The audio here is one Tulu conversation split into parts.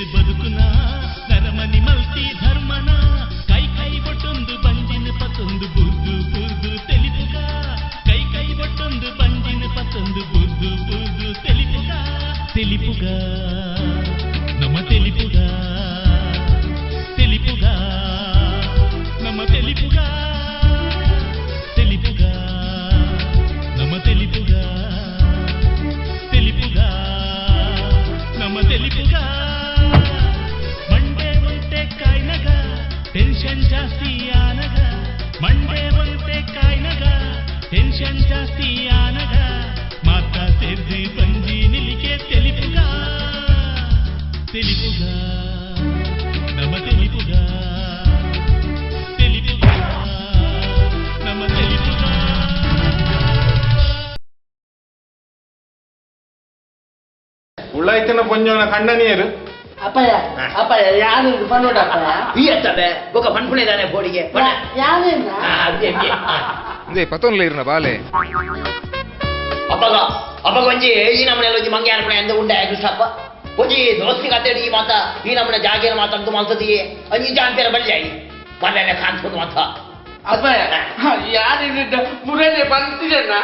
ಸೇರ್ದು ಬದುಕುನ ನರಮನಿ ಮಲ್ತಿ ಧರ್ಮನ ಕೈ ಕೈ ಬೊಟ್ಟೊಂದು ಬಂಜಿನ ಪತ್ತೊಂದು ಬುರ್ದು ಬುರ್ದು ತೆಲಿಪುಗ ಕೈ ಕೈ ಬೊಟ್ಟೊಂದು ಬಂಜಿನ ಪತ್ತೊಂದು ಬುರ್ದು ಬುರ್ದು ತೆಲಿಪುಗ ತೆಲಿಪುಗ ನಮ್ಮ ತೆಲಿಪುಗ ತೆಲಿಪುಗ ನಮ್ಮ ತೆಲಿಪುಗ ತೆಲಿಪುಗ ನಮ್ಮ ತೆಲಿಪುಗ ತೆಲಿಪುಗ ನಮ್ಮ ತೆಲಿಪುಗ ಮಂಡೆ ಒಂತೆ ಕಾಯ್ನಗ ಟೆನ್ಷನ್ ಜಾಸ್ತಿ ಆನಗ ಮಂಡೆ ಒಂತೆ ಕಾಯ್ನಗ ಟೆನ್ಷನ್ ಜಾಸ್ತಿ ಆನಗ ಮಾತಾ ಸೇರ್ದು ಬಂಜಿ ನಿಲಿಕೆ ತೆಲಿಪುಗ ತೆಲಿಪುಗ ನಮ್ಮ ತೆಲಿಪುಗ ತೆಲಿಪುಗ ನಮ್ಮ ತೆಲಿಪುಗ. ಉಳ್ಳಾಯ್ತನ ಪೊಂಜೋನ ಕಂಡನಿಯರು ಅಪ್ಪಯ್ಯ ಅಪ್ಪಯ್ಯ ಯಾರು ಪನ್ನೋಡಪ್ಪಯ್ಯ ಈ ಅತ್ತಬೆ ಬೊಕ ಪನ್ಪುಣೆ ದಾನೆ ಬೋಡಿಗೆ ಯಾರೇನ ಇಂದೇ ಪತೊನ್ಲ ಇರ್ನ ಬಾಲೆ ಅಪ್ಪಗ ಅಪ್ಪಗ ಒಂಜಿ ಈ ನಮ್ಮನೆ ಒಂಜಿ ಮಂಗೆ ಅನ್ಪಣೆ ಅಂದ ಉಂಡೆ ಕೃಷ್ಣಪ್ಪ ಒಂಜಿ ದೋಸ್ತಿ ಕತೆ ಈ ಮಾತ ಈ ನಮ್ಮನೆ ಜಾಗೇನ ಮಾತಂತು ಮಾಲ್ತದಿಗೆ ಅಂಜಿ ಜಾನ್ಪೇರ ಬಲ್ಲಾಯಿ ಮಲ್ಲೆಲ್ಲ ಕಾನ್ಪುಂಡು ಮಾತ ಅಪ್ಪಯ್ಯ ಯಾರಿನ ಮುರನೆ ಬಂತಿದೆನ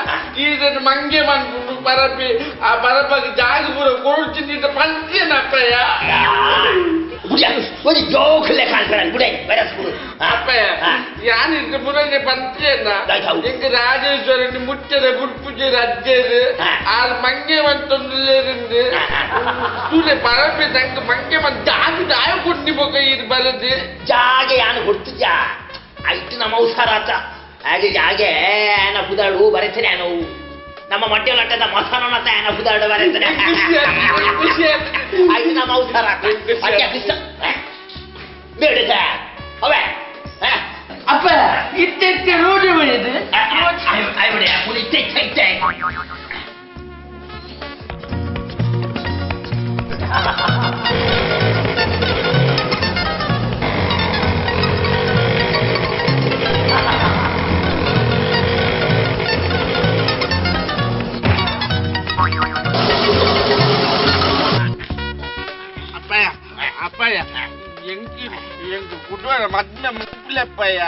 ಈದನ್ನು ಮಂಗೆ ಮನ್ಪುಂಡು ಪರಪಿ ಆ ಪರಪಗೆ ಜಾಗ ಪೂರ ಕೊಡ್ಚಿಂದ ಪಂತಿಯನ ಅಪ್ಪಯ್ಯ ಒಂಜಿ ಜೋಕುಲೆ ಕಾನ್ಪೇರ ಬುಡೆ ವೈರಸ್ ಬುಡು ಅಪ್ಪಯ್ಯ ಯಾನಿದ್ದ ಮುರನೆ ಪಂತಿಯನ ಎಂಕ್ ರಾಜೇಶ್ವರನ್ ಮುಚ್ಚದ ಬುಡ್ಪುಜೆ ರಜ್ಜೇರು ಆರ್ ಮಂಗೆ ಮಂತೊಂದುಲ್ಲೇருந்து ತೂಲೆ ಪರಪಿ ತಂಕ ಮಂಗೆ ಮನ್ ಜಾಗ ದಾಯ ಕೊಡ್ನಿ ಬೊಕ ಇದು ಬರದು ಜಾಗೆ ಯಾನು ಕೊಡ್ತಿದ್ಯಾ ಐಟು ನಮ್ಮ ಹುಷಾರಾತ ಹಾಗೆ ಜಾಗೆ ಏನ ಪುದಾಡು ಬರೆತೇನೆ ನಾವು ನಮ್ಮ ಮಡ್ಡೆ ಲಟ್ಟದ ಮಸಾನತ ಏನ ಪುದಾಡು ಬರೆತೇನೆ ಐಟು ನಮ್ಮ ಹುಷಾರಾತ ಅಜ್ಜ ಕೃಷ್ಣ ಬೇಡ ಅವೇ ಅಪ್ಪ ಇತ್ತೆ ರೋಡ್ ಬರೆದು ಐಬಿಡಿ ಇತ್ತೆ ಇತ್ತೆ ಇತ್ತೆ ಅಪ್ಪಯ್ಯ ಅಪ್ಪಯ್ಯ ಎಂಕ್ ಎಂಕ್ ಕುಡುವರ ಮದ್ಮೆ ಮುಪ್ಪುಲೆಪ್ಪಯ್ಯ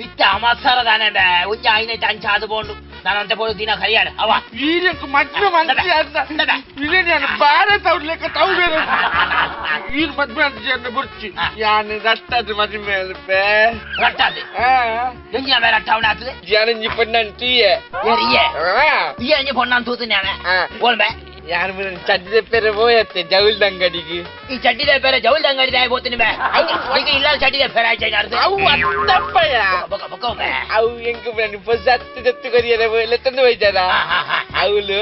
ಇತ್ತ ಅಮಸರ ದಾನೆ ಬೇ ಒಂಜಿ ಐನೆ ಅಂಚಾದು ಬೋಂಡು ನಾನಂತೆ ಪೋದು ದಿನ ಕರಿಯಾಡ ಅವ ಈರಕ್ಕೆ ಮದ್ಮೆ ಮಂತ್ರಿ ಅಂತ ಇದೇನು ಬಾರ ತೌಡ್ಲೆಕ್ಕ ತೌಡೇರು ಈರ್ ಮದ್ಮೆ ಅಂತ ಜನ ಬುರ್ಚಿ ಯಾನು ರಟ್ಟದು ಮದ್ಮೆ ಅಲ್ಪೆ ರಟ್ಟಾದೆ ಎಂಜಿನ ಬೇರೆ ರಟ್ಟಾವಣ ಆಗ್ತದೆ ಯಾನಂಜಿ ಪೊಣ್ಣನ್ ತೂಯೆ ಇಯೆ ಇಯೆ ಅಂಜಿ ಪೊಣ್ಣನ್ ತೂತು ಓಲ್ಬೆ ಯಾರು ಚಡ್ಡಿದ ಪೇರೆ ಪೋಯತ್ತೆ ಜೌಲ್ದ ಅಂಗಡಿಗೆ ಈ ಚಡ್ಡಿದ ಪೇರೆ ಜೌಲ್ದ ಅಂಗಡಿ ದಾಯ ಹೋಗ್ತೀನಿ ಬೇ ಈಗ ಇಲ್ಲ ಚಡ್ಡಿದ ಪೇರೆ ಆಯ್ತು ಅವು ಅತ್ತಪ್ಪಯ್ಯ ಅವು ಎಂಕ್ ಹೊಸತ್ತು ದತ್ತು ಕೊರಿಯರ ಲೆತ್ತಂದು ಹೋಯ್ತಾರ ಅವಳು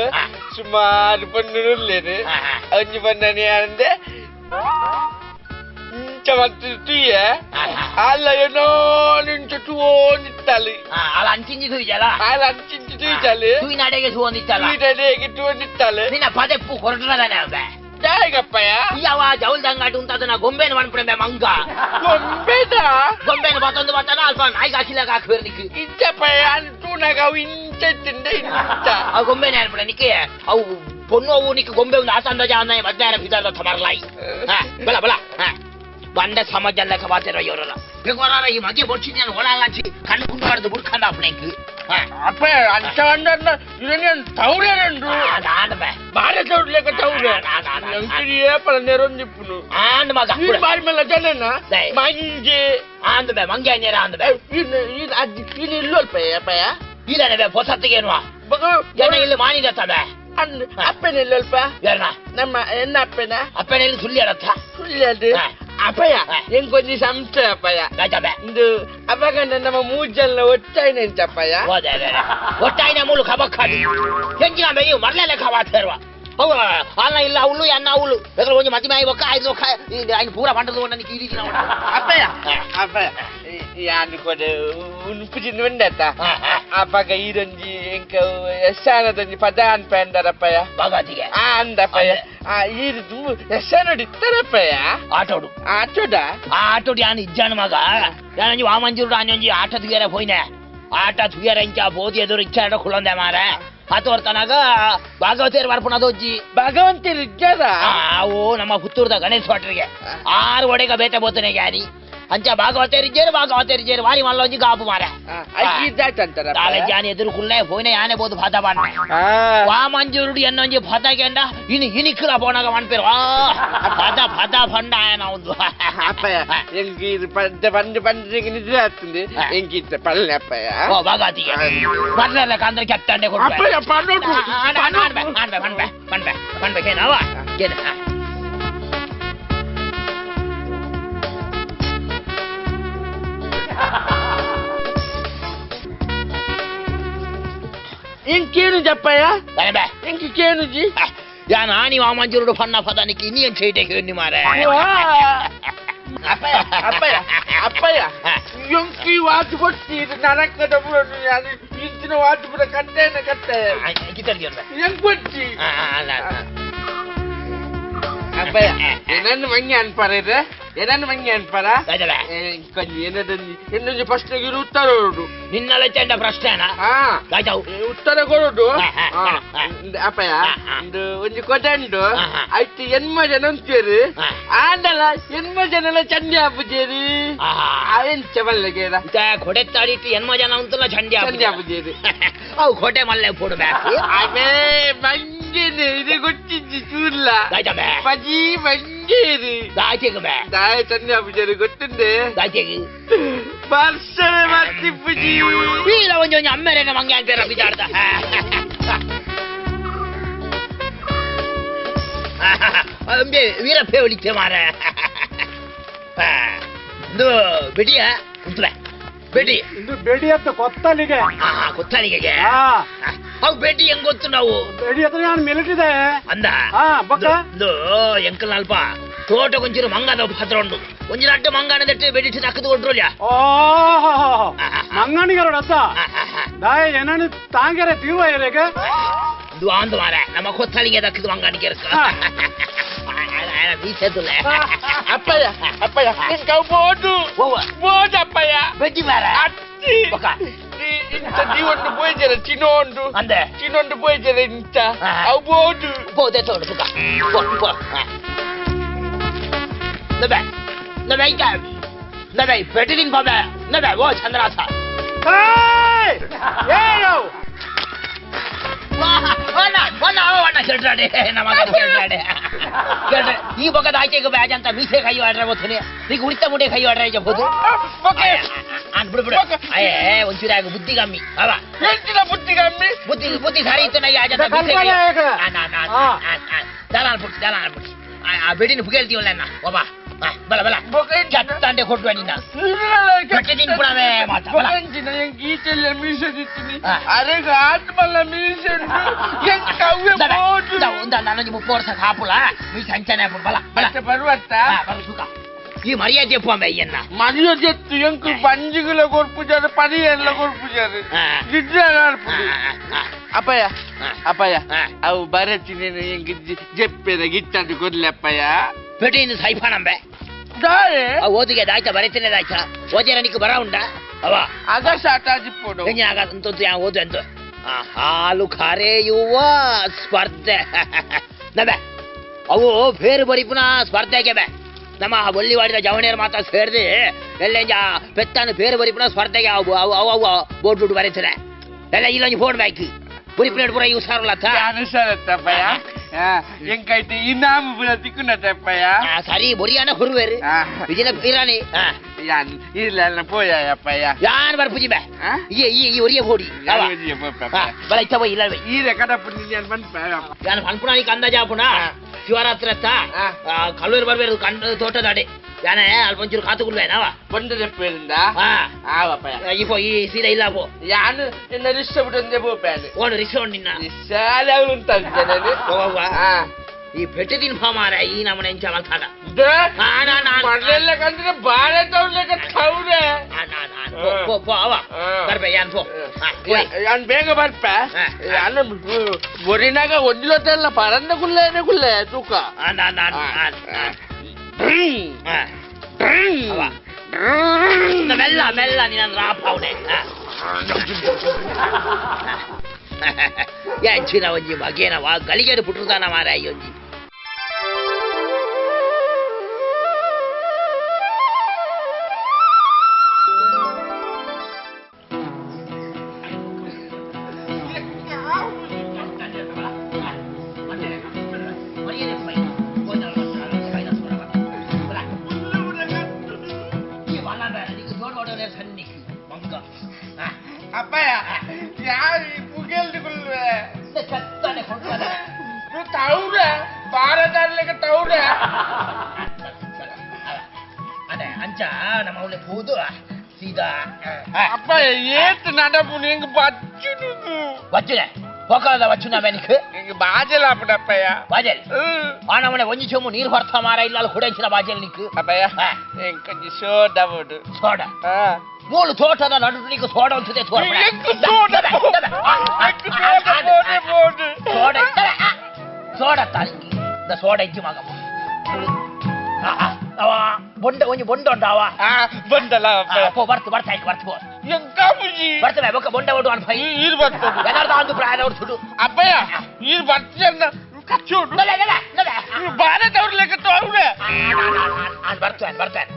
ಸುಮಾರು ಪಣ್ಣು ಉಲ್ಲೇರು ಒಂಜಿ ಪಣ್ಣನಿ ಅಂದೆ ಇಂಚ ಮತ್ತು ತೂಯೆ ಅಲ್ಲ ಏನೋ ನಿಂಚ ತೂವೊಂದಿತ್ತಾಳು ಅಲ್ಲ ಅಂಚಿಂಚಿ ತೂಯ್ಜಲ ಅಲ್ಲ ಅಂಚಿಂಚಿ ತೂಯ್ಜಾಲು ತೂಯಿನಾಡೆಗೆ ತೂವೊಂದಿತ್ತಾಳ ತೂಯಿನಾಡೆಗೆ ತೂವೊಂದಿತ್ತಾಳು ನಿನ್ನ ಪದೆಪ್ಪು ಕೊರಟದಾನೆ ಅವೆ ಜಾಗಪ್ಪಯ್ಯ ಯಾವ ಜೌಲ್ದಂಗಾಟ ಉಂಟಾದನ ಗೊಂಬೆನ ಮನ್ಪುಣೆ ಮಂಗ ಗೊಂಬೆದ ಗೊಂಬೆನ ಬತ್ತೊಂದು ಬತ್ತನ ಅಲ್ಪ ನಾಯಿಗೆ ಹಾಕಿಲಾಗ ಹಾಕ್ಬೇರು ನಿಕ್ ಇಂಚಪ್ಪಯ್ಯ ತೂನಾಗ ಅವು ಇಂಚ ತಿಂದೆ ಇಂಚ ಆ ಗೊಂಬೆನ ಅನ್ಪುಣೆ ನಿಕ್ಕೆ ಅವು ಪೊಣ್ಣು ಅವು ನಿಕ್ ಗೊಂಬೆ ಒಂದು ಆಸಂದ ಜಾನ ಮದ್ನಾರ ಬಿದಾದ ತಮರ್ಲಾಯಿ ಬಲ ಬಲ ಬಂಡ ಸಮಾಜ ಲೆಕ್ಕ ಬಾತಿರೋ ಇವರಲ್ಲ ಬೇಕಾರ ಈ ಮಗೆ ಬೊಡ್ಚಿನ ಒಳಾಂಚಿ ಕಣ್ಣು ಕುಂಡು ಮಾಡಿದು ಬುಡ್ಕಂಡ ಅಪ್ಪಣೆಂಕ್ ಅಪ್ಪ ಅಂಚ ತೌಡೇರಂಡು ಬಾರೆ ತೌಡ್ಲೆಕ್ಕ ತೌಡೆ ಪಳನೇರೊಂದಿಪ್ಪುನು ಆಂಡ್ ಮಗ ಬಾರಿ ಮೇಲೆ ಜನನ ಮಂಜೆ ಆಂದ್ ಬೇ ಮಂಗೆ ನೇರ ಆಂದ್ ಬೇ ಇನ್ನು ಇಲ್ಲಲ್ಪ ಅಪ್ಪಯ್ಯ ಇಲ್ಲನೆ ಬೇ ಹೊಸತ್ತಿಗೇನುವ ಜನ ಇಲ್ಲಿ ಮಾನಿದ ತಬೆ ಅಪ್ಪನ ಇಲ್ಲಲ್ಪ ಯಾರನ ನಮ್ಮ ಎನ್ನ ಅಪ್ಪನ ಅಪ್ಪನ ಇಲ್ಲಿ ಸುಳ್ಳಿ ಅಡತ್ತ ಸುಳ್ಳಿ ಅದು ಅಪ್ಪಯ್ಯ ಎಂಕೊಂಜಿ ಸಂಶಯ ಅಪ್ಪಯ್ಯ ಇಂದು ಅಪಗಂಡ ನಮ್ಮ ಮೂಜಲ್ನ ಒಟ್ಟಾಯಿನ ಎಂಚಪ್ಪಯ್ಯ ಒಟ್ಟಾಯಿನ ಮೂಲು ಕಬಕ್ಕಾಡಿ ಎಂಚಿನ ಬೇಯು ಮರಲೆಲ್ಲ ಕವಾತೇರುವ ಅವು ಅಲ್ಲ ಇಲ್ಲ ಅವಳು ಎನ್ನ ಅವಳು ಬೇಕಾದ್ರೆ ಒಂಜಿ ಮದ್ಮೆ ಆಯಿ ಒಕ್ಕ ಆಯ್ದು ಒಕ್ಕ ఆయన ಪೂರ పంటದು ನನಗೆ ಈ ರೀತಿ ಅಪ್ಪಯ್ಯ ಅಪ್ಪಯ್ಯ ಯಾನು ಕೊಡೆ ಉನ್ಪು ಚಿನ್ನ ಉಂಡತ್ತ ಅಪ್ಪಗ ಈರೊಂಜಿ ಎಂಕ ಯಶಾನದೊಂಜಿ ಪದ ಅನ್ಪಂಡರಪ್ಪಯ್ಯ ಭಗವತಿಗೆ ಆ ಅಂದಪ್ಪಯ್ಯ ಆ ಈರು ತುಂಬ ಯಶಾನೋಡು ಇತ್ತರಪ್ಪಯ್ಯ ಆಟೋಡು ಆಟೋಡ ಆ ಆಟೋಡು ಯಾನು ಇಜ್ಜಾನು ಮಗ ಯಾನೊಂಜಿ ವಾಮಂಜೂರು ಆನೊಂಜಿ ಆಟ ತುಯರ ಪೋಯ್ನೆ ಆಟ ತುಯರ ಇಂಚ ಬೋದಿ ಎದುರು ಇಚ್ಚಾಡ ಕುಳಂದೆ ಮಾರೆ ಆತವರ್ತನಾಗ ಭಾಗವತೇರು ಬರ್ಪಣದೊಜ್ಜಿ ಭಗವಂತರು ಇದ್ದಾರ ಓ ನಮ್ಮ ಪುತ್ತೂರ್ದ ಗಣೇಶ್ ಭಟ್ರಿಗೆ ಆರು ಒಡೆಗ ಬೇಟೆ ಬೋತನೆ ಗ್ಯಾನಿ ಅಂಚ ಭಾಗವತೇರಿಜ್ಜೇರು ಭಾಗವತೇರಿಜ್ಜೇರು ವಾರಿ ಮಲ್ಲೊಂಜಿ ಗಾಪು ಮಾರ ತಾಳೆ ಜಾನಿ ಎದುರು ಕುಲ್ಲೆ ಹೋಯ್ನೆ ಯಾನೆ ಬೋದು ಭಾತ ಬಾಣ ವಾಮಂಜೂರುಡು ಎನ್ನೊಂಜಿ ಭಾತ ಕೆಂಡ ಇನಿ ಇನಿಕ್ಲ ಪೋನಾಗ ಮನ್ಪೇರು ಆ ಭಾತ ಭಾತ ಫಂಡ ಆಯನ ಒಂದು ಅಪ್ಪಯ್ಯ ಎಂಕಿ ಇದು ಪಂಡ ಪಂಡ ಪಂಡ ನಿದ್ರೆ ಆಗ್ತದೆ ಎಂಕಿ ಇತ್ತ ಪಲ್ಲೆ ಅಪ್ಪಯ್ಯ ಓ ಭಾಗವತಿಗೆ ಬರ್ಲಲ್ಲ ಕಾಂದ್ರೆ ಕೆಟ್ಟಂಡೆ ಕೊಡು ಅಪ್ಪಯ್ಯ ಪನ್ನೋಡು ಅನ್ಬೆ ಅನ್ಬೆ ಅನ್ಬೆ ಅನ್ಬೆ ಅನ್ಬೆ ಕೇನವ ಕೇನ ಇಂಕೇನು ಜಪ್ಪಯ್ಯ ಇಂಕಿ ಕೇನುಜಿ ಯಾ ನಾನಿ ವಾಮಂಜೂರುಡು ಫಣ್ಣ ಫದನಿಕ್ಕೆ ಇನ್ನೇನು ಚೈಟೆ ಕೇಳಿ ಮಾರೆ ಅಪ್ಪಯ್ಯ ಅಪ್ಪಯ್ಯ ಅಪ್ಪಯ್ಯ ಎಂಕಿ ವಾಚ್ ಕೊಟ್ಟಿ ನರಕದ ಇಂಚಿನ ವಾಚ್ ಪುರ ಕಟ್ಟೆನ ಕಟ್ಟೆ ಎಂಕ್ ಕೊಟ್ಟಿ ಅಪ್ಪಯ್ಯ ಏನನ್ನು ಮಂಗೆ ಅನ್ಪಾರ ಏನನ್ನು ಮಂಗೆ ಅನ್ಪಾರ ಏನೊಂದು ಪ್ರಶ್ನೆಗೆ ಉತ್ತರ ಕೊಡು ನಿನ್ನೆಲ್ಲ ಚೆಂಡ ಪ್ರಶ್ನೆನಾ ಉತ್ತರ ಕೊಡುದು ಅಪ್ಪಯ್ಯ ಒಂದು ಒಂದು ಕೊಟೆ ಉಂಟು ಆಯ್ತು ಎನ್ಮ ಜನ ಉಂಟೇರಿ ಆಂಡಲ ಎನ್ಮ ಜನ ಚಂಡಿ ಆಪುಜೇರಿ ಎಂಚ ಮಲ್ಲೆಗೇರ ಕೊಡೆ ತಾಡಿಟ್ಟು ಎನ್ಮ ಜನ ಉಂಟಲ್ಲ ಚಂಡಿ ಚಂಡಿ ಆಪುಜೇರಿ ಅವು ಕೊಟೆ ಮಲ್ಲೆ ಕೊಡ್ಬೇಕು ಅವೇ ಮಂಗೇನೆ ಇದು ಗೊತ್ತಿಜ್ಜಿ ಚೂರ್ಲ ಪಜಿ ಮಂಗೇರಿ ದಾಚೆಗೆ ಬೇ ದಾಯ ಚಂಡಿ ಆಪುಜೇರಿ ಗೊತ್ತುಂಡೆ ದಾಚೆಗೆ ವರ್ಷವೇ ಮತ್ತಿಪ್ಪುಜಿ ಇಲ್ಲ ಒಂಜೊಂಜಿ ಅಮ್ಮೆರೇನ ಮಂಗೆ ಅನ್ಪೇರ ಬಿಜಾಡ್ದ ಅಂಬೆ ವೀರಪ್ಪೆ ಹೊಡಿತೆ ಮಾರ ಇದು ಬೆಡಿಯ ಉಂಟುವೆ ಬೆಡಿ ಇದು ಬೆಡಿ ಅಂತ ಕೊತ್ತಲಿಗೆ ಕೊತ್ತಲಿಗೆ ಅವು ಬೆಡಿ ಹೆಂಗ್ ಗೊತ್ತು ನಾವು ಬೆಡಿ ಹತ್ರ ನಾನು ಮಿಲಿಟರಿದೆ ಅಂದ ಇದು ಎಂಕಲ್ ಅಲ್ಪ ತೋಟ ಕೊಂಚಿರು ಮಂಗದ ಪಾತ್ರ ಉಂಟು ಒಂಜಿ ನಟ್ಟು ಮಂಗನ ದಟ್ಟು ಬೆಡಿಟ್ಟು ತಕ್ಕದು ಕೊಟ್ರುಲ್ಯ ಓಹೋ ಮಂಗನಿಗೆ ಅತ್ತ ದಾಯ ಏನನ್ನು ತಾಂಗೆರೆ ತೀರುವ ಇರೇಗ ಇದು ಆಂದು ಮಾರ ನಮ್ಮ ಕೊತ್ತಲಿಗೆ ದಕ್ಕದು ಮಂಗನಿಗೆ ಇರ್ಕ ಬೀಸದುಲ್ಲ ಅಪ್ಪಯ್ಯ ಅಪ್ಪಯ್ಯ ಬೋದು ಬೋದು ಅಪ್ಪಯ್ಯ ಬೆಟ್ಟಿ ಮಾರ ಅತ್ತಿ ಇಂತ ದೀವೊಂದು ಪೋಯ್ಜರ ಚಿನ್ನೊಂದು ಅಂದೆ ಚಿನ್ನೊಂದು ಪೋಯ್ಜರ ಇಂತ ಅವು ಬೋದು ಬೋದೆ ತೋಡು ಪುಕ ಪೋ ಪೋ那边，那边一个，那边北京旁边，那边我ಚಂದ್ರಾಸ。哎，哎呦！哇，我那我那我那ಕೇಳ್ತಾಡೆ ನಮ್ಮ ಕೇಳ್ತಾಡೆ ಕೇಳ್ತಾರೆ ಈ ಬೊಕ್ಕದ ಆಚೆಗೆ ಬ್ಯಾಜ್ ಅಂತ ಮೀಸೆ ಕೈ ಆಡ್ರೆ ಗೊತ್ತನೆ ಈಗ ಉಳಿತ ಮುಂಡೆ ಕೈ ಆಡ್ರೆ ಜಬೋದು ಬಿಡು ಬಿಡು ಅಯ್ಯೇ ಒಂಚೂರು ಆಗ ಬುದ್ಧಿ ಕಮ್ಮಿ ಅವ ಎಂಚಿನ ಬುದ್ಧಿ ಕಮ್ಮಿ ಬುದ್ಧಿ ಬುದ್ಧಿ ಸರಿ ಇತ್ತು ನಾ ಯಾಜ ದಲ ಅನ್ಬಿಡ್ಸಿ ದಲ ಅನ್ಬಿಡ್ಸಿ ಆ ಬೆಡಿನ ಪುಗೇಳ್ತೀವಲ್ಲ ಅಣ್ಣ ಒಬ್ಬ ಬಲ ಬಲ ಚಟ್ಟಂಡೆ ಕೊಟ್ಟುವ ನಿನ್ನ ಕೆಟ್ಟ ಪುಡವೇ ಮಾತಾ ಬಲ ಗೀತೆಲ್ಲ ಮೀಸದಿತ್ತೀನಿ ಅರೆಗ ಆತ್ಮಲ್ಲ ಮೀಸೆ ನಾನೊಂದು 30 ವರ್ಷ ಕಾಪುಲ ಮೀಸೆ ಅಂಚನೆ ಬಲ ಬಲ ಬರುವತ್ತ ಬರು ಈ ಮರ್ಯಾದೆ ಅಯ್ಯನ್ನ ಮರ್ಯಾದೆ ಎಂಕು ಬಂಜಿಗಳ ಕೊರ್ಪುಜಾರ ಪರಿಯೆಲ್ಲ ಕೊರ್ಪುಜಾರ ಅಪ್ಪಯ್ಯ ಅಪ್ಪಯ್ಯ ಅವು ಬರತೀನಿ ಎಂಕ್ ಜೆಪ್ಪೆದ ಗಿಟ್ಟದು ಕೊರ್ಲೆ ಅಪ್ಪಯ್ಯ ಪೆಟ್ಟಿಂದು ಸೈಫಾನಂಬೆ ಓದಿಗೆ ದಾಯ್ತ ಬರೀತೇನೆ ದಾಯ್ತ ಓದಿರ ನಿಕ್ ಬರ ಉಂಡ ಅವ ಆಗ ಸಾಟಾಜಿಪ್ಪೋಡು ಆಗ ಅಂತಂತು ಯಾ ಓದು ಅಂತ ಹಾಲು ಕರೆಯುವ ಸ್ಪರ್ಧೆ ನಬೆ ಅವು ಬೇರು ಬರಿಪುನ ಸ್ಪರ್ಧೆಗೆ ಬೆ ನಮ್ಮ ಒಳ್ಳಿವಾಡಿದ ಜವಣಿಯರು ಮಾತ್ರ ಸೇರಿದು ಎಲ್ಲ ಪೆತ್ತಾನು ಬೇರು ಬರಿಪುನ ಸ್ಪರ್ಧೆಗೆ ಅವು ಅವು ಅವು ಅವು ಬೋರ್ಡ್ ದುಡ್ಡು ಬರೀತಾರೆ ಎಲ್ಲ ಇಲ್ಲೊಂದು ಫೋನ್ ಬ್ಯಾಕಿ ಬರಿಪುನ ಪೂರ ಹುಷಾರುಲತ್ತ ಹುಷಾರತ್ತಪ್ಪಯ್ಯ ಎಂಕೈತೆ ಇನಾಮು ಪೂರ ತಿಕ್ಕುನತ್ತಪ್ಪಯ್ಯ ಸರಿ ಬೊರಿಯಾನ ಹೊರುವೇರು ವಿಜಿನ ಇರಾನಿ ಇಲ್ಲ ಪೋಯಪ್ಪಯ್ಯ ಯಾನ್ ಬರ್ಪುಜಿ ಬೇ ಈ ಈ ಈ ಒರಿಯ ಪೋಡಿ ಬಲ ಇತ್ತ ಪೋಯ್ ಇಲ್ಲ ಈರೆ ಕಡಪು ಯಾನ್ ಪನ್ಪ ಯಾನ್ ಪನ್ಪುನ ನೀ ಅಂದಾಜಾಪುನ ಶಿವರಾತ್ರಿ ಅತ್ತ ಕಲ್ಲೂರು ಬರ್ಬೇರು ಕಂಡು ತೋಟದಾಡೆ ಯಾನೆ ಅಲ್ಪ ಒಂಚೂರು ಕಾತು ಕುಲ್ವೇನವ ಬಂದದಪ್ಪೇರಿಂದ ಆವಪ್ಪಯ್ಯ ಈ ಪೋ ಈ ಸೀರೆ ಇಲ್ಲ ಪೋ ಯಾನು ನಿನ್ನ ರಿಕ್ಷಾ ಬಿಟ್ಟಂದೆ ಪೋಪೇನೆ ಓಡು ರಿಕ್ಷಾ ಉಂಡು ನಿನ್ನ ರಿಕ್ಷಾಲೆ ಅವಳು ಉಂಟಾಗ್ತಾನೆ ಈ ಪೆಟ್ಟು ತಿನ್ಪ ಮಾರ ಈ ನಮ್ಮನೆ ಎಂಚ ಮಲ್ತಾಡ ಮರಳೆಲ್ಲ ಕಂಡ್ರೆ ಬಾಳೆ ತೌಲೆಕ ತೌರೆ ಪೋ ಪೋ ಅವ ಬರ್ಬೆ ಯಾನ್ ಪೋ ಯಾನ್ ಬೇಗ ಬರ್ಪ ಯಾನು ಒರಿನಾಗ ಒಂದಿಲೊತ್ತೆಲ್ಲ ಪರಂದ ಕುಲ್ಲೇನೆ ಕುಲ್ಲೆ ತೂಕ ಮೆಲ್ಲ ಮೆಲ್ಲ ನೀನು ರಾಪ್ ಅವನೆ. ಎಂಚಿನ ಒಂಜಿ ಮಗೇನ ವಾ ಗಳಿಗೆಡು ಪುಟ್ಟುದಾನ ಮಾರಾಯಿ ಒಂಜಿ ಅಪ್ಪಯ್ಯ ಯಾರು ಪುಗೆಲ್ದುಕೊಳ್ಳುವೆ ತೌರ ಭಾರತ ತೌರ ಅದೇ ಅಂಚ ನಮ್ಮ ಅವಳೆ ಪೂದು ಸೀದಾ ಅಪ್ಪಯ್ಯ ಏತ್ நடப்பு நீங்க பச்சுனுது வச்சுனே போக்காத வச்சுனா எனக்கு நீங்க ಬಾಜಲ್ ಆಪಡ ಅಪ್ಪಯ್ಯ ಬಾಜಲ್ ಆನವನೆ ಒಂಜಿ ಚೊಮ್ಮು ನೀರು ಹೊರ್ತ ಮಾರ ಇಲ್ಲ ಕುಡೆಂಚಿನ ಬಾಜಲ್ ನಿಕ್ಕು ಅಪ್ಪಯ್ಯ ಇಂಕೊಂಜಿ ಸೋಡಾ ಬೋಡು ಸೋಡಾ ಮೂಲು ತೋಟದ ನಡು ನೀಕು ಸೋಡ ಒಂತದೆ ತೋರ ಸೋಡ ಸೋಡ ತಾಲಿಂಗಿ the soda ಇಜ್ಜಿ ಮಗ ಅವ ಬೊಂಡ ಒಂಜಿ ಬೊಂಡ ಉಂಟಾವ ಬಂಡಲ ಪೋ ಬರ್ತು ಬರ್ತಾ ಆಯ್ತು ಬರ್ತು ಪೋ ಎಂಕಾಪುಜಿ ಬರ್ತವೆ ಬೊಕ್ಕ ಬೊಂಡ ಒಡು ಅನ್ ಫೈ ಈರು ಬರ್ತದೆ ಎನಾರ್ದ ಅಂದು ಪ್ರಾಯ ಅವ್ರು ಸುಡು ಅಪ್ಪಯ್ಯ ಈರು ಬರ್ತೀಯನ್ನ ಕಚ್ಚೋಡು ಭಾರತ ಅವ್ರ ಲೆಕ್ಕ ತೋರುಡೆ ಬರ್ತೇನೆ ಬರ್ತೇನೆ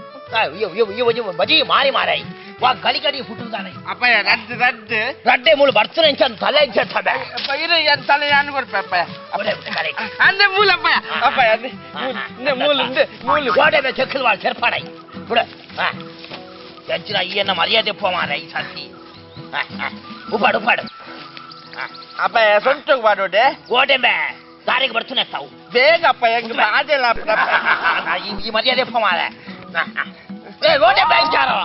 ಬಜಿ ಮಾರಿ ಮಾರಾಯಿ ವಾ ಗಲಿ ಗಲಿ ಪುಟ್ಟುದಾನೆ ಅಪ್ಪಯ್ಯ ರಡ್ಡು ರಡ್ಡು ರಡ್ಡೆ ಮೂಲು ಬರ್ತನೆ ಇಂಚ ತಲೆ ಇಂಚ ತಬೆ ಇರು ಎನ್ ತಲೆ ಯಾನು ಕೊಡ್ಪೆ ಅಪ್ಪಯ್ಯ ಅಂದೆ ಮೂಲ ಅಪ್ಪಯ್ಯ ಅಪ್ಪಯ್ಯ ಅಂದೆ ಇಂದೆ ಮೂಲು ಇಂದೆ ಮೂಲು ಗೋಡೆ ಮೇ ಚೆಕ್ಕಲ್ ವಾಲ್ ಚೆರ್ಪಾಡೈ ಬಿಡು ಎಂಚಿನ ಈಯನ್ನ ಮರ್ಯಾದೆ ಪೋ ಮಾರಾಯಿ ಸಾಸಿ ಉಪಾಡು ಉಪಾಡು ಅಪ್ಪಯ್ಯ ಸೊಂಟಕ್ಕೆ ಬಾಡೋಡೆ ಗೋಡೆ ಮೇ ದಾರಿಗೆ ಬರ್ತನೆ ತಾವು ಬೇಗ ಅಪ್ಪಯ್ಯ ಹೆಂಗೆ ಬಾಜೆಲ್ಲ ಈ ಮರ್ಯಾದೆ ಪೋ ಮಾರ ಏ ಗೋಡೆ ಬ್ಯಾಂಚಾರೋ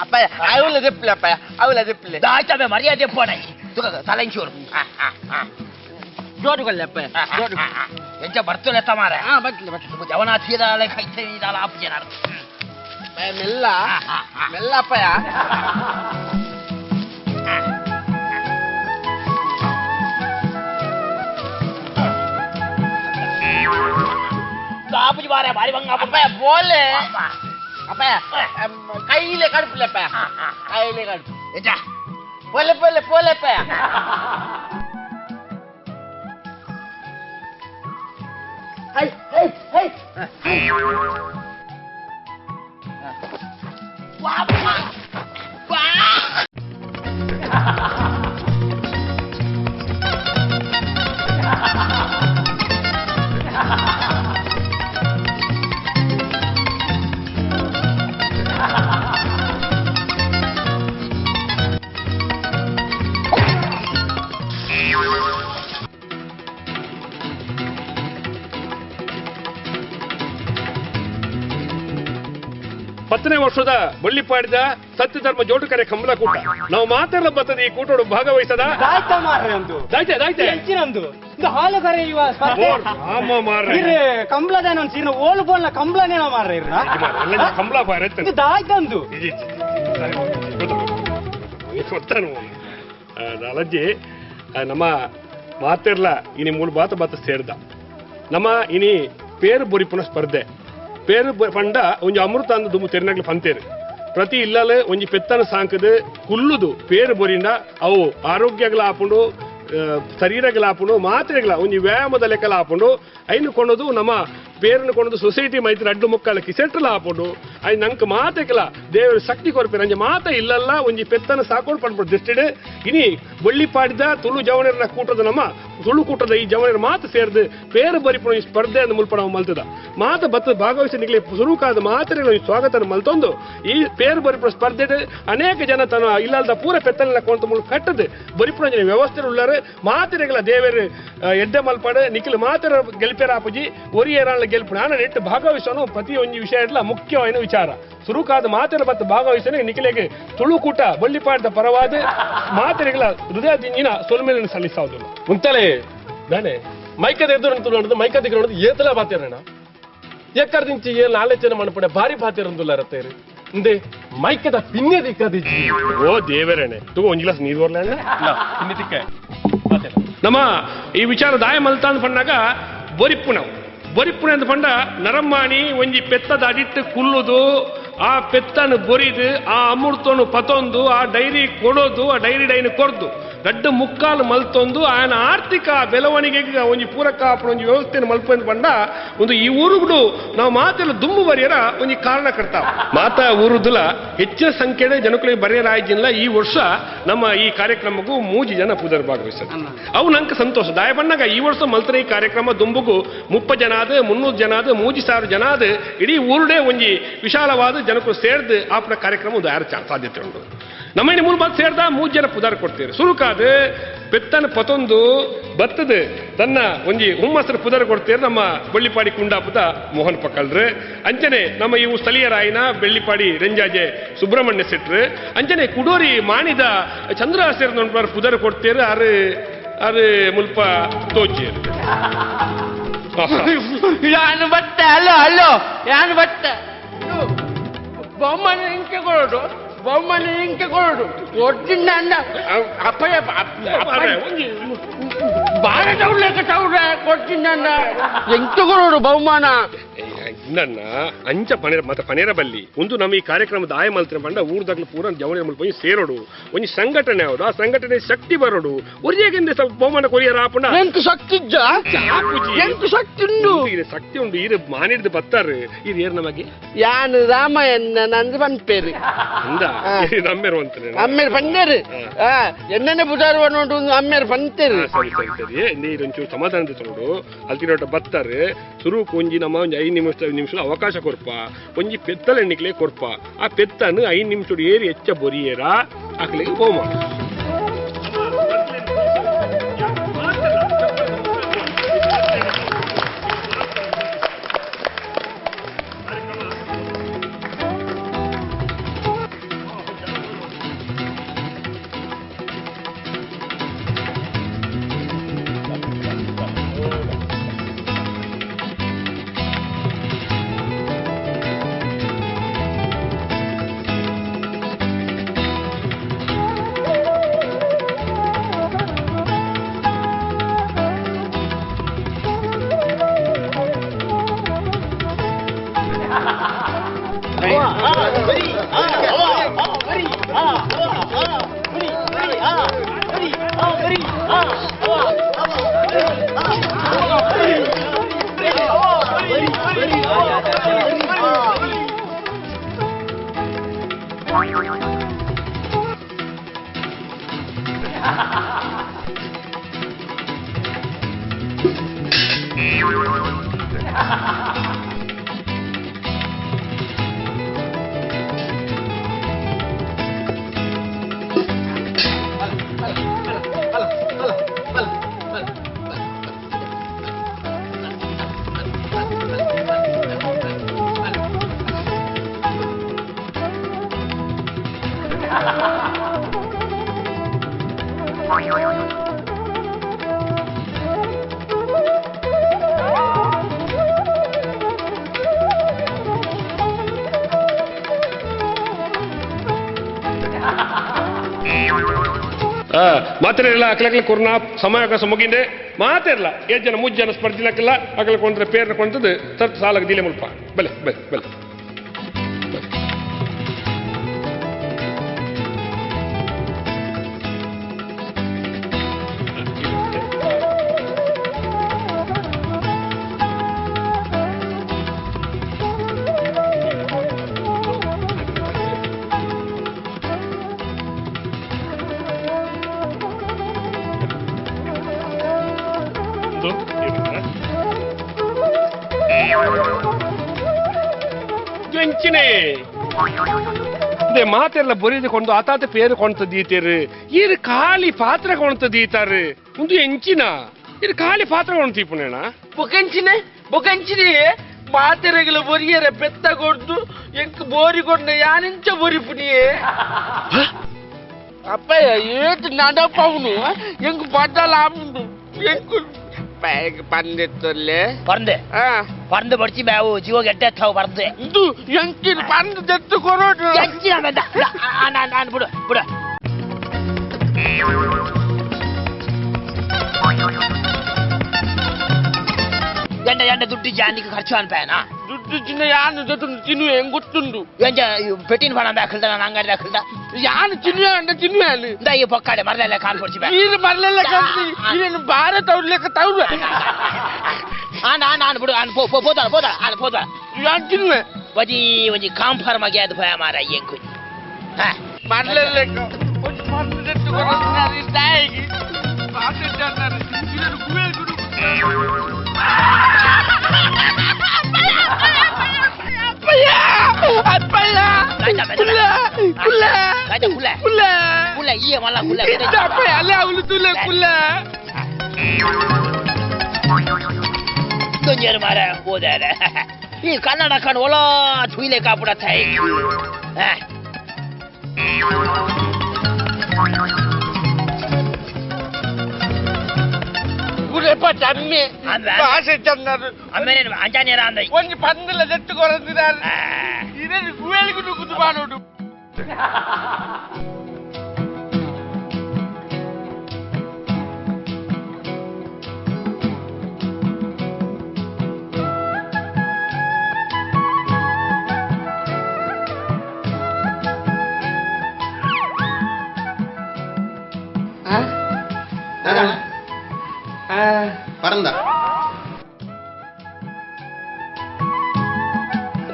ಅಪ್ಪಯ್ಯ ಅವಳ ದೆಪ್ಪಲೆ ಅಪ್ಪಯ್ಯ ಅವಳ ದೆಪ್ಪಲೆ ದಾಯ್ತವೆ ಮರ್ಯಾದೆ ಪೋಣೈ ತುಕ ತಲೆಂಚೂರು ಜೋಡುಗಲ್ಲ ಅಪ್ಪಯ್ಯ ಜೋಡು ಎಂಚ ಬರ್ತಲೆ ತಮಾರ ಹಾ ಬರ್ತಲೆ ಬರ್ತಲೆ ಜವನಾಥಿದಾಳೆ ಕೈತೆ ಇದಾಲ ಆಪ್ ಜನರು ಅಪ್ಪಯ್ಯ ಮೆಲ್ಲ ಮೆಲ್ಲ ಅಪ್ಪಯ್ಯ ಆಪುಜಿ ಬಾರೆ ಬಾರಿ ಬಂಗ ಅಪ್ಪಯ್ಯ ಬೋಲೆ ಅಪ್ಪಯ್ಯ ಕೈಲೇ ಕಡುಪಲೆ ಅಪ್ಪಯ್ಯ ಕೈಲೇ ಕಡುಪು ಎಂಚ ಪೋಲೆ ಪೋಲೆ ಪೋಲೆ ಅಪ್ಪಯ್ಯ high high high ವಾ ವಾ 10ನೇ ವರ್ಷದ ಬಳ್ಳಿಪಾಡಿದ ಸತ್ಯಧರ್ಮ ಜೋಡುಕರೆ ಕಂಬಳ ಕೂಟ ನಾವು ಮಾತೆಲ್ಲ ಬರ್ತದೆ ಈ ಕೂಟೋಡು ಭಾಗವಹಿಸದ ಕಂಬಳ ಅಲಜ್ಜಿ ನಮ್ಮ ಮಾತೆರ್ಲ ಇನಿ ಮೂಲ ಬಾತ ಬಾತ ಸೇರ್ದ ನಮ್ಮ ಇನಿ ಪೇರು ಬೊರಿಪುನ ಸ್ಪರ್ಧೆ ಪೇರು ಪಂಡ ಒಂಜಿ ಅಮೃತ ಅಂದ ದುಮ್ಮು ತೆರಿನಾಗ್ಲಿ ಪಂತೇರು ಪ್ರತಿ ಇಲ್ಲಲೆ ಒಂಜಿ ಪೆತ್ತನ ಸಾಂಕದು ಕುಲ್ಲುದು ಪೇರು ಬೊರಿಂದ ಅವು ಆರೋಗ್ಯಗಳ ಆಪುಂಡು ಶರೀರಗಳ ಆಪುಂಡು ಮಾತ್ರೆಗಳ ಒಂಜಿ ವ್ಯಾಯಾಮದ ಲೆಕ್ಕಲ ಆಪುಂಡು ಐನು ಕೊಣದು ನಮ್ಮ ಪೇರನ್ನು ಕೊಣದು ಸೊಸೈಟಿ ಮೈತ್ರಿ ಅಡ್ಡು ಮುಕ್ಕಳಕ್ಕೆ ಸೆಟ್ರಲ ಆಪುಂಡು I ನಂಗೆ ಮಾತೆಕಲ ದೇವರ ಶಕ್ತಿ ಕೊರ್ಪೇರು ಅಂಜೆ ಮಾತ ಇಲ್ಲಲ್ಲ ಒಂಜಿ ಪೆತ್ತನ ಸಾಕೊಂಡು ಪಡ್ಬಿಡು ದೃಷ್ಟಿಡೆ ಇನಿ ಬಳ್ಳಿಪಾಡಿದ ತುಳು ಜವನರನ್ನ ಕೂಟದ ನಮ್ಮ ತುಳು ಕೂಟದ ಈ ಜವನರ ಮಾತು ಸೇರಿದು ಪೇರು ಬರಿಪುಣ ಈ ಸ್ಪರ್ಧೆ ಅಂದ ಮುಲ್ಪ ನಾವು ಮಲ್ತದ ಮಾತು ಬತ್ತ ಭಾಗವಹಿಸಿ ನಿಗಲಿ ಸುರುಕಾದ ಮಾತ್ರೆಗಳ ಸ್ವಾಗತ ಮಲ್ತೊಂದು ಈ ಪೇರು ಬರಿಪುಣ ಸ್ಪರ್ಧೆ ಅನೇಕ ಜನ ತನ್ನ ಇಲ್ಲದ ಪೂರ ಪೆತ್ತನೆಲ್ಲ ಕೊಂತ ಮುಳು ಕಟ್ಟದು ಬರಿಪುಣ ವ್ಯವಸ್ಥೆ ಉಳ್ಳಾರು ಮಾತ್ರೆಗಳ ದೇವರು ಎಡ್ಡೆ ಮಲ್ಪಾಡು ನಿಖಿಲ್ ಮಾತ್ರ ಗೆಲ್ಪೇರ ಆಪುಜಿ ಒರಿಯರಾಳ ಗೆಲ್ಪು ನಾನು ನೆಟ್ಟು ಭಾಗವಹಿಸೋನು ಪ್ರತಿ ಒಂಜಿ ವಿಷಯ ಇರಲ್ಲ ಮುಖ್ಯವಾದ ವಿಚಾರ ಸುರುಕಾದ ಮಾತೆರ ಮತ್ತು ಭಾಗವಹಿಸನೆ ನಿಖಿಲೆಗೆ ತುಳುಕೂಟ ಬಳ್ಳಿಪಾಡದ ಪರವಾದ ಮಾತೆರೆಗಳ ಹೃದಯ ದಿಂಜಿನ ಸೊಲ್ಮೇಲನ್ನು ಸಲ್ಲಿಸಾವುದಿಲ್ಲ ಮುಂತಲೇ ನಾನೇ ಮೈಕದ ಎದುರು ತುಳು ಮೈಕ ದಿಗ್ರೋದು ಏತಲ ಬಾತಿರಣ ಎಕ್ಕರ್ದಿಂಚಿ ಏ ನಾಲೆಚನ ಮಣಪಡೆ ಭಾರಿ ಬಾತಿರಂದುಲ್ಲ ರತ್ತೇರಿ ಇಂದೆ ಮೈಕದ ಪಿನ್ನೆ ದಿಕ್ಕದಿಜ್ಜಿ ಓ ದೇವರೇಣೆ ತಗೋ ಒಂಜಿ ಗ್ಲಾಸ್ ನೀರು ಬರ್ಲ ಪಿನ್ನೆ ತಿಕ್ಕ ನಮ್ಮ ಈ ವಿಚಾರ ದಾಯ ಮಲ್ತಾಂದ್ ಪಣ್ಣಾಗ ಬೊರಿಪ್ಪು ನಾವು ಬೊರಿಪ್ಪುನೆ ಅಂತ ಪಂಡ ನರಮ್ಮಾಣಿ ಒಂಜಿ ಪೆತ್ತದ ಅಡಿಟ್ಟು ಕುಲ್ಲುದು ಆ ಪೆತ್ತನು ಬೊರಿದು ಆ ಅಮೃತನು ಪತೊಂದು ಆ ಡೈರಿ ಕೊಡೋದು ಆ ಡೈರಿ ಡೈನ್ ಕೊರ್ದು ರಡ್ಡು ಮುಕ್ಕಾಲು ಮಲ್ತೊಂದು ಆಯನ ಆರ್ಥಿಕ ಬೆಳವಣಿಗೆಗೆ ಒಂಜಿ ಪೂರಕ ಒಂಜಿ ವ್ಯವಸ್ಥೆಯನ್ನು ಮಲ್ಪಂದು ಬಂಡ ಒಂದು ಈ ಊರುಗಳು ನಾವು ಮಾತೆಲ್ಲ ದುಂಬು ಬರೆಯರ ಒಂಜಿ ಕಾರಣ ಕರ್ತಾವ ಮಾತಾ ಊರುದುಲ ಹೆಚ್ಚಿನ ಸಂಖ್ಯೆ ಜನಗಳಿಗೆ ಬರೆಯರಾಯ್ಜಿಲ್ಲ. ಈ ವರ್ಷ ನಮ್ಮ ಈ ಕಾರ್ಯಕ್ರಮಕ್ಕೂ 3 ಜನ ಪೂಜಾರಿ ಭಾಗವಹಿಸ್ತಾರೆ. ಅವು ನಂಗೆ ಸಂತೋಷ ದಾಯ ಬಣ್ಣಗ ಈ ವರ್ಷ ಮಲ್ತರೆ ಈ ಕಾರ್ಯಕ್ರಮ ದುಂಬುಗು 30 ಜನ ಆದ 300 ಜನ ಆದ 3000 ಜನ ಆದ ಇಡೀ ಊರುಡೇ ಒಂಜಿ ವಿಶಾಲವಾದ ಜನಕ್ಕೂ ಸೇರ್ದು ಆಪನ ಕಾರ್ಯಕ್ರಮ ಒಂದು ಯಾರು ಸಾಧ್ಯತೆ ಉಂಟು. ನಮ್ಮ ಇನ್ನು 3 ಬಾತ್ ಸೇರ್ದ 3 ಜನ ಪುದಾರ್ ಕೊಡ್ತೀರಿ. ಸುರುಕಾದ ಪೆತ್ತನ ಪತೊಂದು ಬತ್ತದ ತನ್ನ ಒಂಜಿ ಹುಮ್ಮಸ್ತ್ರ ಪುದರ್ ಕೊಡ್ತೀರಿ ನಮ್ಮ ಬೆಳ್ಳಿಪಾಡಿ ಕುಂಡಾಪುದ ಮೋಹನ್ ಪಕ್ಕಲ್ರು. ಅಂಚನೆ ನಮ್ಮ ಇವು ಸ್ಥಳೀಯರಾಯಿನ ಬೆಳ್ಳಿಪಾಡಿ ರೆಂಜಾಜೆ ಸುಬ್ರಹ್ಮಣ್ಯ ಶೆಟ್ರು. ಅಂಚನೆ ಕುಡೋರಿ ಮಾಣಿದ ಚಂದ್ರಹಾಸರ್ ಪುದರ್ ಕೊಡ್ತೀರಿ. ಅರು ಅರು ಮುಲ್ಪ ತೋಚೇರು ಯಾನು ಬತ್ತ ಅಲ್ಲೋ ಅಲ್ಲೋ ಯಾನು ಬತ್ತ ಬೊಮ್ಮನ ಇಂಕೆ ಕೊಡೋದು ಬೊಮ್ಮನ ಇಂಕೆ ಕೊಡೋದು ಒಟ್ಟಿನ ಅಣ್ಣ ಅಪ್ಪಯ್ಯ ಬಾಳ ತೌಡ್ಲೇಕ ತೌಡ ಕೊಡ್ತೀನಿ ಅಣ್ಣ ಎಂತ ಕೊಡೋಡು ಬಹುಮಾನ ನನ್ನ ಅಂಚ ಪನೇರ ಮತ್ತೆ ಪನೇರ ಬಲ್ಲಿ ಒಂದು ನಮ್ಮ ಈ ಕಾರ್ಯಕ್ರಮದ ಆಯ ಮಲ್ತಿನ ಬಂಡ ಊರ್ದಾಗ್ಲು ಪೂರ ಜವಳಿ ಮುಲ್ಪ ಸೇರೋಡು ಒಂಜಿ ಸಂಘಟನೆ ಆವಡು ಆ ಸಂಘಟನೆ ಶಕ್ತಿ ಬರೋಡು ಒರಿಯಗಿಂದ ಸ್ವಲ್ಪ ಬಹುಮಾನ ಕೊರಿಯರ ಆಪುಣ ಎಂತ ಶಕ್ತಿ ಇಜ್ಜ ಎಂತ ಶಕ್ತಿ ಉಂಡು ಶಕ್ತಿ ಉಂಡು ಈರು ಮಾನಿಡ್ದು ಬತ್ತಾರು ಇದು ಏರ್ ನಮಗೆ ಯಾನು ರಾಮಯ್ಯನ ನಂದು ಪನ್ಪೇರು ಅಂದ ನಮ್ಮೇರು ಅಂತಾರೆ ಅಮ್ಮೇರು ಪಂಡೇರು ಎಣ್ಣೆ ಪುಜಾರು ಉಂಟು ಅಮ್ಮೇರು ಪಂತೇರು. ಸರಿ ಸರಿ ಸರಿ ನೀರೊಂಚೂರು ಸಮಾಧಾನ ನೋಡು ಅಲ್ತಿರೋಟ ಬತ್ತಾರೆ ಸುರುಕು ಒಂಜಿ ನಮ್ಮ ಒಂಜಿ 5 ನಿಮಿಷ ಅವಕಾಶ ಕೊರ್ಪ ಒಂಜಿ ಪೆತ್ತಲ ಎಣ್ಣಿಕ್ಲೆ ಕೊರ್ಪ ಆ ಪೆತ್ತನು 5 ನಿಮಿಷ ಏರಿ ಹೆಚ್ಚ ಬೊರಿಯೇರ ಆಕಲಿಗೆ ಬಹುಮಾನ. ಮಾತಿರಲಿಲ್ಲ ಅಕ್ಲಕ್ಲ ಕೊರೋನಾ ಸಮಯ ಮುಗಿಂದೆ ಮಾತಿರಲ್ಲ 7 ಜನ 3 ಜನ ಸ್ಪರ್ಧಿಲಕ್ಕಿಲ್ಲ ಅಕಲ ಕೊಂಡ್ರೆ ಪೇರ್ನ ಕೊಂತದ್ದು ತರ್ತ ಸಾಲಾಗ ದಿಲೆ ಮುಲ್ಪ ಬಲೆ ಬಲೆ ಬಲೆ ಮಾತೆಲ್ಲ ಬರಿದುಕೊಂಡು ಆತಾತ ಪೇರು ಕೊಂತ ದೀತೇರು ಈರು ಖಾಲಿ ಪಾತ್ರ ಕೊಂತ ದೀತಾರೆ ಒಂದು ಎಂಚಿನ ಇದು ಖಾಲಿ ಪಾತ್ರ ಕೊಂತ ಪುಣೇಣ ಬೊಕಂಚಿನೆ ಬೊಕಂಚಿನೆ ಮಾತೆರೆಗಳ ಬೊರಿಯರ ಪೆತ್ತ ಕೊಡ್ದು ಎಂಕ್ ಬೋರಿ ಕೊಂಡ ಯಾನಿಂಚ ಬೊರಿ ಪುಣಿಯೇ ಅಪ್ಪಯ್ಯ ಏಟ್ ನಡಪವನು ಎಂಕ್ ಬಡ್ಡಲ ಆಪುಂಡು ಎಂಕ್ ಪಂದೆತ್ತಲ್ಲೇ ಪಂದೆ ಪಂದು ಬಡ್ಚಿ ಬ್ಯಾವು ಜೀವ ಗೆಡ್ಡೆ ತಾವು ಬರ್ದೆ ಇದು ಎಂಕಿನ ಪಂದು ದೆತ್ತು ಕೊರೋಡು ಎಂಚಿನ ಬೆಂದ ನಾನು ಬಿಡು ಬಿಡು ಎಂಡ ಎಂಡ ದುಡ್ಡು ಜಾನಿಗೆ ಖರ್ಚು ಅನ್ಪೇನಾ ದುಡ್ಡು ಇತ್ತಿನ ಯಾನು ಜೊತೆ ತಿನ್ನುವೆ ಹೆಂಗ್ ಗೊತ್ತುಂಡು ಎಂಜ ಪೆಟ್ಟಿನ ಪಣ ದಾಖಲ್ದ ನಾನು ಅಂಗಡಿ ದಾಖಲ್ದ ಯಾನು ತಿನ್ನುವೆ ಅಂಡ ತಿನ್ನುವೆ ಅಲ್ಲಿ ಇಂದ ಈ ಪೊಕ್ಕಾಡೆ ಮರಲೆಲ್ಲ ಕಾಲ್ ಕೊಡ್ಸಿ ಬಾ ನೀರು ಮರಲೆಲ್ಲ ಕಲ್ಸಿ ನೀನು ಬಾರ ತವ್ರಲೆಕ್ಕ ತವ್ರ ಆನ್ ಆನ್ ಆನ್ ಬಿಡು ಆನ್ ಪೋ ಪೋ ಪೋದಾಳ ಪೋದಾಳ ಆನ್ ಪೋದಾಳ ಯಾನು ತಿನ್ನುವೆ ಒಂಜಿ ಒಂಜಿ ಕಾಂಫರ್ ಮಗೆ ಅದು ಭಯ ಮಾರ ಎಂಕು ಹಾ ಮರಲೆಲ್ಲ ಒಂಜಿ ಮರಲೆಟ್ಟು ಕೊರಸ್ನಾರಿ ದಾಯಿಗೆ ಬಾಸೆಟ್ಟన్నారు ಇದನ್ನು ಗುವೆ ಗುಡು ಈ ಕನ್ನಡ ಕಣ್ ಒಲ ಥುಯ್ಲೆ ಕಾಪುಡ ಥೈ ಒಂಜಿ ಪಂದಲ ಜೆಟ್ಟು ಕೊರಂದಿದ್ದಾರೆ ಇದನ್ನು ಗುವೇಳಿಗೂ ನುಗ್ಗುದು ಬಾನೋಡು ಪರಂದ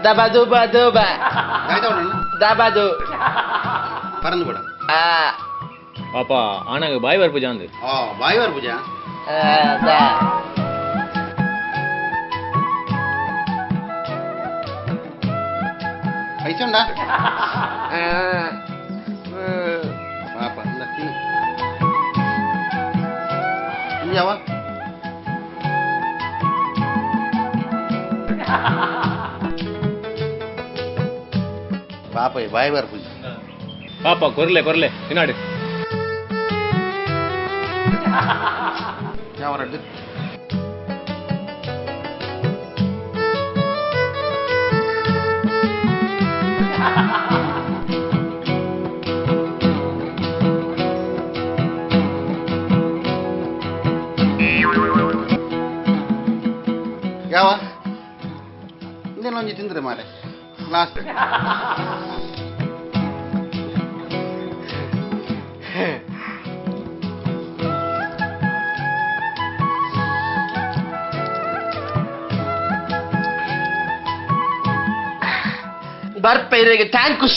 ದಬದು ಬದು ಬ ದಬದು ಪರಂದು ಬಿಡ ಪಾಪ ಆನಾಗ ಬಾಯಿ ವರ್ ಪೂಜಾ ಅಂದು ಬಾಯಿ ವರ್ ಪೂಜಾ ಪೈಸೆ ಉಂಡಾ ಪಾಪ ಯಾವ ಪಾಪ ಬಾಯಿ ಬಾರ್ ಪೂಜೆ ಪಾಪ ಕೊರ್ಲೆ ಕೊರ್ಲೆ ತಿನ್ನಾಡಿ ಯಾವ ರಡ್ಡು ಯಾವ ಇಂದೇನು ತಿಂದ್ರೆ ಮಾರೆ ಲಾಸ್ಟ್ ಬರ್ಪ ಇರೆಗೆ thanks.